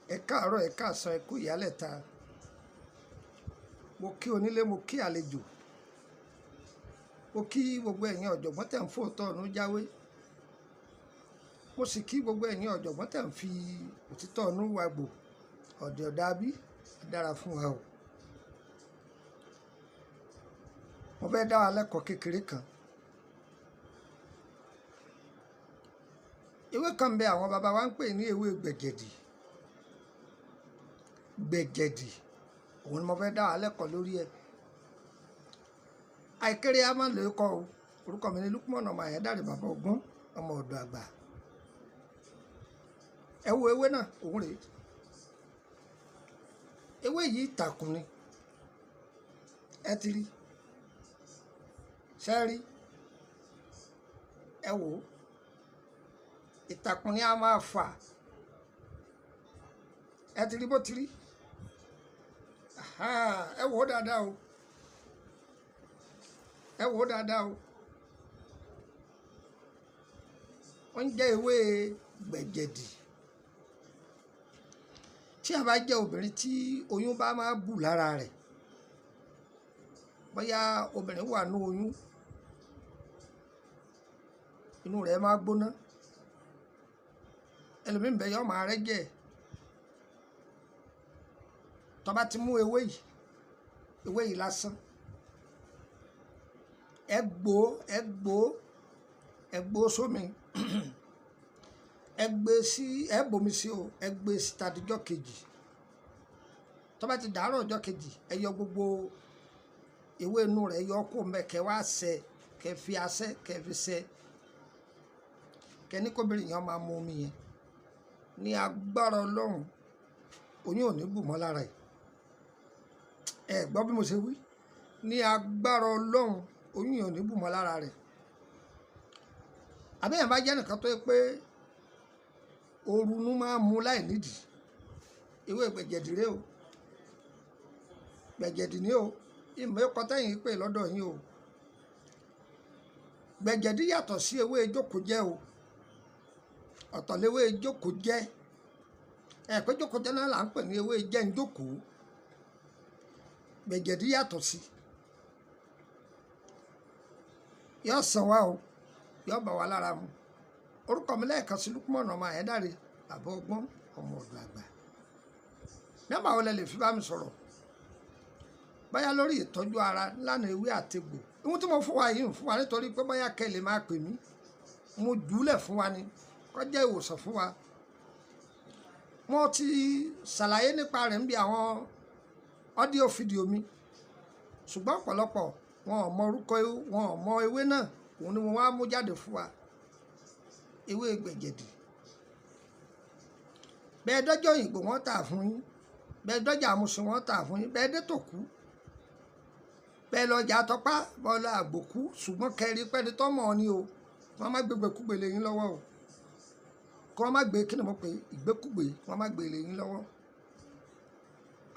Ẹ káàárọ̀, ẹ káàsán, ẹ kú ìyálẹ̀ta. Mo kí onílé, mo kí àlejò, mo kí gbogbo ẹ̀yin ọ̀jọ̀gbọ́n tẹ̀ ń fòótọ́ ọ̀nù jáwé. Mo sì kí gbogbo ẹ̀yin ọ̀jọ̀gbọ́n tẹ̀ ń fi òtítọ́ ọ̀nù wàgbò. Ọ̀dẹ̀ ọ̀dà bí dára fún wa o. Mo fẹ́ dá wa lẹ́kọ̀ọ́ kékeré kan. Ewé kan ń bẹ àwọn baba wa ń pè ní ewé gbẹ̀gẹ̀dì. Gbẹ̀gẹ̀dì, òun ni mo fẹ́ dá wa lẹ́kọ̀ọ́ lórí ẹ̀. Àìkéré a máa ń lè kọ́ o. Orúkọ mi ni Lukman ọmọ Àyándàrè, bàbá ọgbọ́n, ọmọ ọ̀dọ̀ àgbà. Ẹ wo ewé náà, òun rèé. Ewé yìí ìtàkùn ni. Ẹ ti rí. Ṣé rí? Ẹ wò ó. Ìtàkùn ni a máa fà. Ẹ ti rí bó ti rí. Ẹ wò ó dáadáa o. Ẹ wò ó dáadáa o. Ó ń jẹ́ ewé gbẹ̀gẹ̀dì. Tí a bá jẹ́ obìnrin tí oyún bá máa bù lára rẹ̀, bóyá obìnrin wà nínú oyún, inú rẹ̀ máa gbóná. Ẹlòmíì ń bẹ yó máa rẹ́jẹ̀. Tó bá ti mú ewé yìí lásán, ẹ gbó, ẹ gbó, ẹ gbó sómi, ẹ gbé sí, ẹ bomi sí o, ẹ gbé síta dijọ́ kejì. Tó bá ti dàárọ̀ ọjọ́ kejì, ẹ yọ gbogbo ewé inú rẹ̀, yọ kó mbẹ, kẹ wá sẹ, kẹ fi asẹ́, kẹ fi sẹ, kẹ ní kóbìnrin yẹn máa mu omi yẹn. Ní agbára Ọlọ́run, oyún ò ní bù mọ́ lára ẹ̀. Ẹ gbọ́ bí mo ṣe wí. Ní agbára Ọlọ́run, oyún yẹn ò ní bù mọ́ lára rẹ̀. Àbí èèyàn bá jẹ́ ẹnìkan tó yẹ pé ooru inú máa ń mú láì nídìí, ewé gbẹ̀gẹ̀dì rèé o. Gbẹ̀gẹ̀dì ni o. Ìmọ̀ ẹ̀kọ́ tẹ̀yìn pè lọ́dọ̀ yín o. Gbẹ̀gẹ̀dì yàtọ̀ sí ewé jókòó jẹ́ o. Ọ̀tọ̀ léwé jókòó jẹ́. Ẹ pé jókòó jẹ́ náà là ń pè ní ewé jẹ́ ń jókòó. Gbẹ̀gẹ̀dì yàtọ̀ sí. Yóò sàn wá o, yóò bá wa lára mu. Orúkọ mi lẹ́ẹ̀kan sí Lukman ọmọ Àyándàrè, bàbá ọgbọ́n, ọmọ ọ̀dọ̀ àgbà. Nọ́mbà wo lẹ lè fi bá mi sọ̀rọ̀? Bóyá lórí ìtọ́jú ara lánàá ewé àtegbò. Ohun tí mo fún wa yìí ń fún wa nítorí pé bóyá kẹ́ lè máa pè mí. Mo jùúlẹ̀ fún wa ni, kó jẹ́ ìwòsàn fún wa. Mo ti ṣàlàyé nípa rẹ̀ níbi àwọn ọ́díò fídíò mi. Ṣùgbọ́n ọ̀pọ̀lọpọ̀ wọn ò mọ orúkọ, wọn ò mọ ewé náà, òun ni mo wá mú jáde fún wa. Ewé gbẹ̀gẹ̀dì. Bẹ́ẹ̀ dọ́jọ́ òyìnbó wọ́n tà fún yín. Bẹ́ẹ̀ dọ́jà àmúṣin wọ́n tà fún yín. Bẹ́ẹ̀ dé tòkú. Bẹ́ẹ̀ lọ́jà tọpá, bọ́ọ̀ lọ àgbòkú. Ṣùgbọ́n kẹ́rì pẹ́ni tó mọ̀ ọ́ ni o. Wọ́n má gbégbé kúgbe lé yín lọ́wọ́ o. Kí wọ́n má gbé, kí ni mo pè é? Ìgbékúgbé, wọ́n má gbé lé yín lọ́wọ́.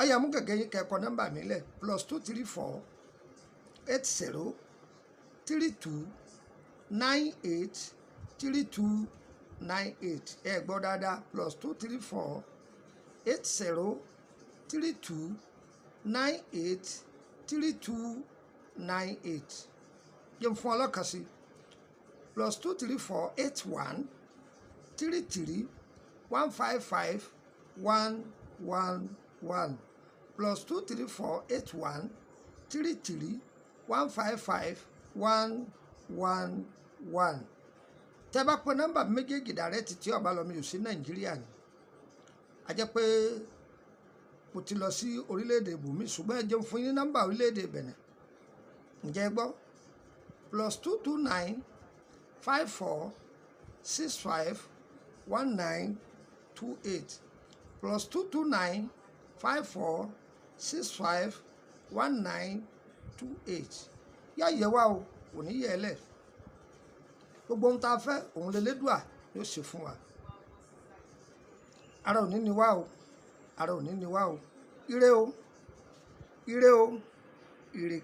Ọ̀yá mú gègé yín kẹ́kọ̀ọ́ nọ́mbà mi lẹ̀: +234 80 32 98 32 98. Ẹ gbọ́ dáadáa: +234 80 32 98 32 98. Jẹ́ n fún ọlọ́kan sí: +234 81 33 155 111, +234 81 33 155 111. Tẹ́ bá pe nọ́mbà méjèèjì direct tí ó bá lọ, mi ò sí Nàìjíríà ni. A jẹ́ pé mo ti lọ sí orílẹ̀-èdè ibòmí, ṣùgbọ́n ẹ jẹ́ n fún yín ní nọ́mbà orílẹ̀-èdè Benin. Ǹjẹ́ ẹ gbọ́? +229 54 65 19 28, +229 54 65 19 28. Yá yẹ wá o, kò ní yẹ ẹ lẹ̀. Gbogbo ohun tá a fẹ́, òun lélẹ́dùà yóò ṣe fún wa. Ara ò ní ní wá o, ara ò ní ní wá o. Ire o, ire o, ire.